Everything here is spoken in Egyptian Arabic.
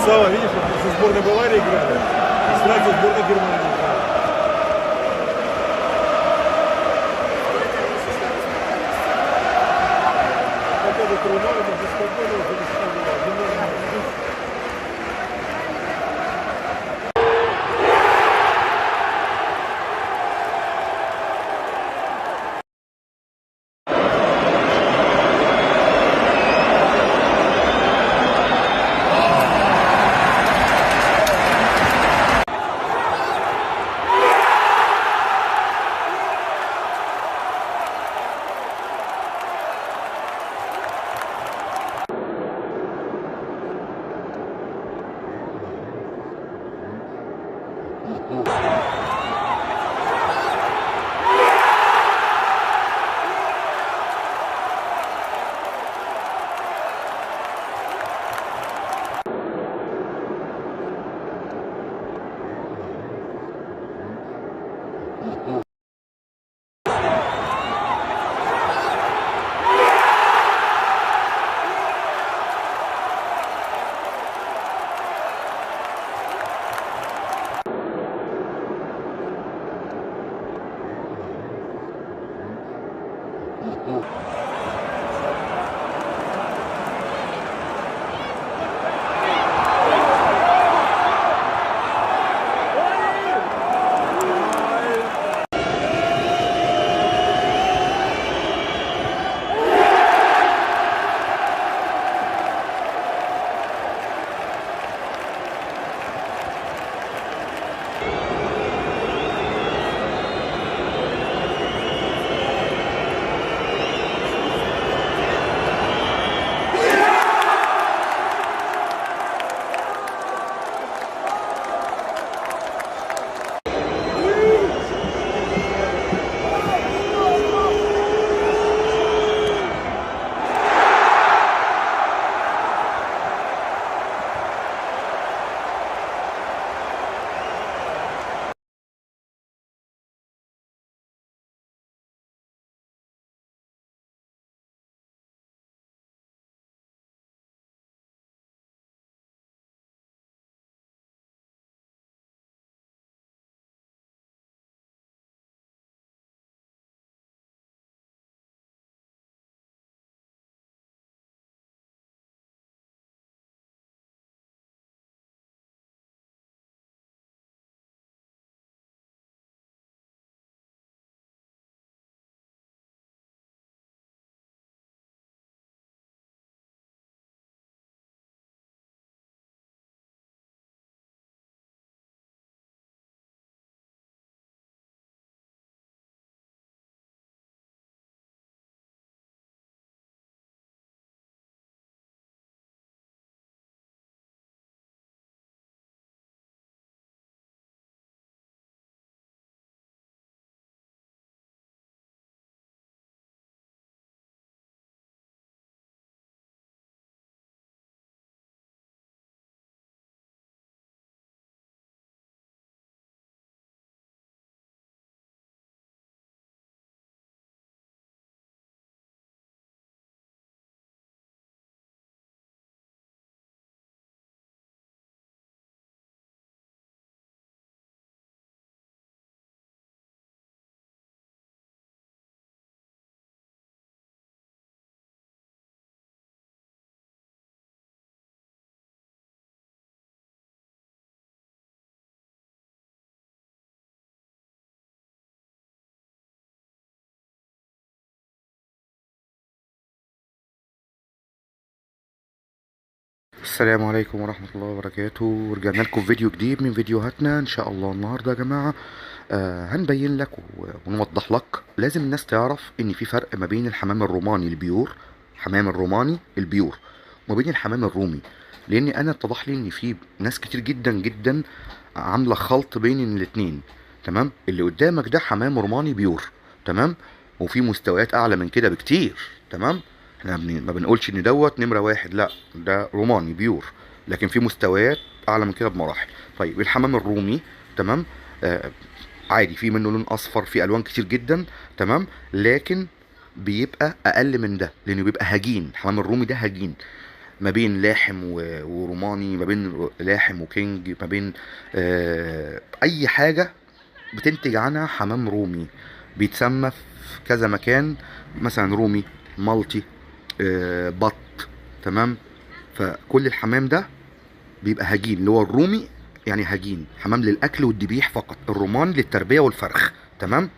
Сава, видишь, со сборной Баварии играли, и с Францией сборной Германии играли. Победа 3-0, можно спокойно уже не. السلام عليكم ورحمة الله وبركاته. ورجعنا لكم فيديو جديد من فيديوهاتنا ان شاء الله. النهاردة يا جماعة هنبين لك ونوضح لك، لازم الناس تعرف ان في فرق ما بين الحمام الروماني ال pure، حمام الروماني ال pure، وما بين الحمام الرومي، لان انا اتضح لي ان في ناس كتير جدا جدا عاملة خلط بين الاتنين. تمام، اللي قدامك ده حمام روماني pure، تمام، وفي مستويات اعلى من كده بكتير. تمام، احنا ما بنقولش ان دوت نمره واحد، لا ده روماني pure، لكن في مستويات اعلى من كده بمراحل. طيب الحمام الرومي، تمام، عادي في منه لون اصفر، في الوان كتير جدا، تمام، لكن بيبقى اقل من ده لانه بيبقى هجين. الحمام الرومي ده هجين، ما بين لاحم وروماني، ما بين لاحم وكينج، ما بين اي حاجة بتنتج عنها حمام رومي. بيتسمى في كذا مكان، مثلا رومي، مالتي، بط، تمام. فكل الحمام ده بيبقى هجين، اللي هو الرومي يعني هجين، حمام للاكل والذبيح فقط، الرومان للتربية والفرخ، تمام.